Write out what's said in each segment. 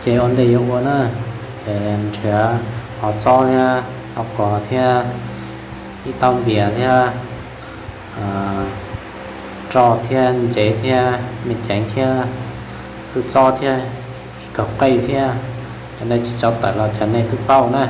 Ces ua ntej yuav ua na, ces nrhiav hov txob thiab, tau kos thiab, ib tauv npias thiab, roj thiab ntsev thiab me ceev thiab, hwj txob thiab, ib kaug qej thiab. Cov nej tsis tau tawm los cov nej twb paub na.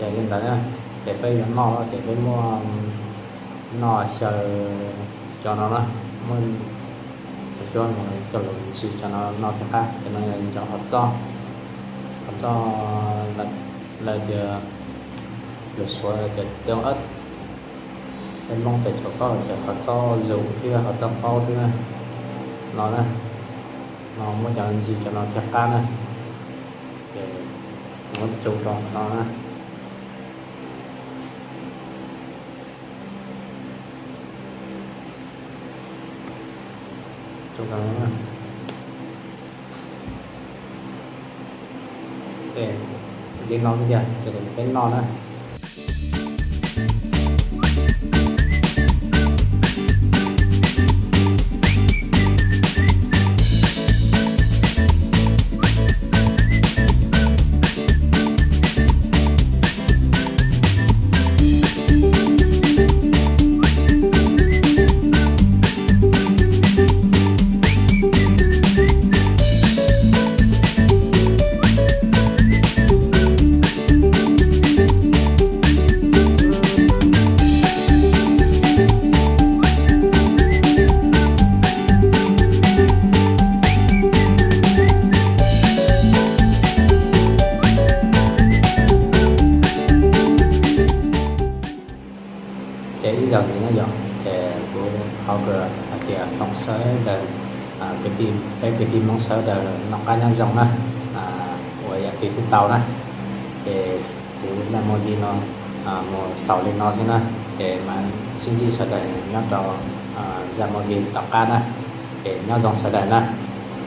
Ces li ntawd, ces peb yuav noj ces peb muab noj xyaw cov no na, muab cov cuab no coj los ntsis cov no noj thiab qab. Cov no yog cov hov txob, hov txob lawv tias, lus Suav tias teb ib, peb Hmoob tes tshau koj tias hov txob zus thiab hov txob qaub xwb na. No na, no muab cov ntsis cov no thiab qab na, ces muab tso rau no na. Li no xwb tiag, ces peb noj na. Ces ib zaug ntxiv no yog ces kuv thov hais tias foom sawv daws, peb kwv tij Hmoob sawv daws noj qab nyob zoo na, uas yam twg twb tau na. Ces kuv zaj movie no mus xaus li no xwb na, ces mam sib ntsib sawv daws nyob rau zaj movie tom qab na, ces nyob zoo sawv daws na.